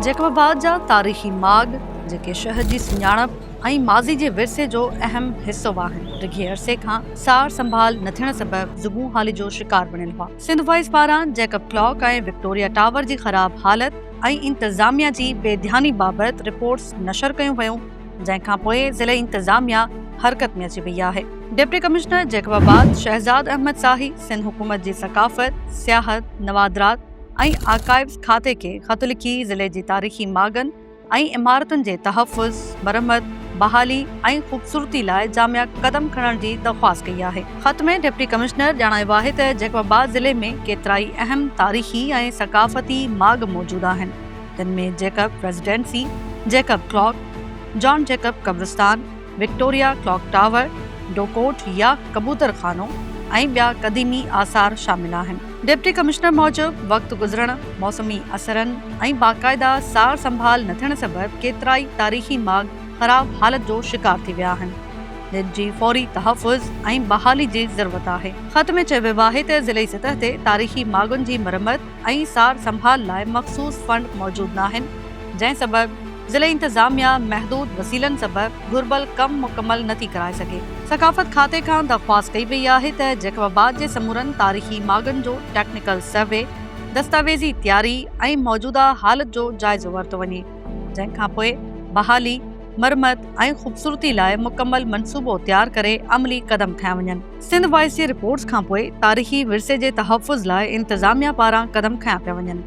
Jacob آباد جا تاريخي ماڳ، جيڪي شهر جي سڃاڻپ ۽ ماضي جي ورثي جو اهم حصو آهن، ڊگهي عرصي کان سار سنڀال نه ٿيڻ سبب زبون حالي جو شڪار بڻيل هئا. سنڌ وائيس پاران جيڪب ڪلاڪ ۽ وڪٽوريا ٽاور جي خراب حالت ۽ انتظاميا جي بي ڌياني بابت رپورٽس نشر ڪيون ويون، جنهن کانپوء ضلعي انتظاميا حرڪت ۾ اچي وئي آهي. Deputy commissioner Jacobabad Shahzad Ahmed Sahi Sindh حڪومت جي ثقافت، سياحت، نوادرات ۽ آرڪائيوز کاتي کي خط لکي ضلعي جي تاريخي ماڳن ۽ عمارتن جي تحفظ، مرمت، بحالي ۽ خوبصورتي لاء جامع قدم کڻڻ جي درخواست ڪئي آهي. خط ۾ ڊپٽي ڪمشنر ڄاڻايو آهي ته جيڪب آباد ضلعي ۾ ڪيترائي اهم تاريخي ۽ ثقافتي ماڳ موجود آهن، جن ۾ Jacob residency, Jacob clock, John Jacob قبرستان، وڪٽوريا ڪلاڪ ٽاور، ڊوڪوٽ يا ڪبوتر خانو ۽ ٻيا قديمي آثار شامل آهن. ڊپٽي ڪمشنر موجب وقت گذرڻ، موسمي اثرن ۽ باقاعده سار سنڀال نه ٿيڻ سبب ڪيترائي تاريخي ماڳ خراب حالت جو شڪار ٿي ويا آهن، جن جي فوري تحفظ ۽ بحالي جي ضرورت آهي. خط ۾ چيو ويو آهي ته ضلعي سطح تي تاريخي ماڳن جي مرمت ۽ سار سنڀال لاء مخصوص فنڊ موجود ناهن، جنهن سبب ضلعي انتظاميا محدود وسيلن سبب گهربل ڪم مڪمل نه ٿي ڪرائي سگهي. ثقافت کاتي کان درخواست ڪئي وئي آهي ته جيڪب آباد جي سمورن تاريخي ماڳن جو ٽيڪنيڪل سروي، دستاويزي تياري ۽ موجوده حالت جو جائزو ورتو وڃي، جنهن کانپوء بحالي، مرمت ۽ خوبصورتي لاء مڪمل منصوبو تيار ڪري عملي قدم کنيا وڃن. سنڌ وائيس جي رپورٽس کانپوء تاريخي ورثي جي تحفظ لاء انتظاميا پاران قدم کنيا پيا وڃن.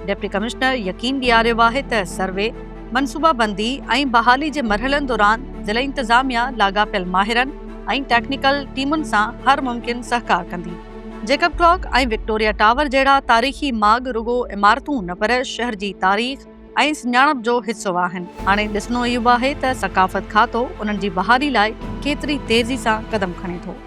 ڊپٽي ڪمشنر يقين ڏياريو آهي ته سروي، منصوبابندي ۽ بحالي جي مرحلن دوران ضلعي انتظاميا لاڳاپيل ماهرن ۽ ٽيڪنيڪل ٽيمن سان هر ممڪن سهڪار ڪندي. جيڪب ڪلاڪ ۽ وڪٽوريا ٽاور جهڙا تاريخي ماڳ رڳو عمارتون نه پر شهر جي تاريخ ۽ سڃاڻپ جو حصو آهن. هاڻي ڏسڻو اهو آهي ته ثقافت کاتو انهن جي بحالي لاء ڪيتري تيزي سان قدم کڻي ٿو.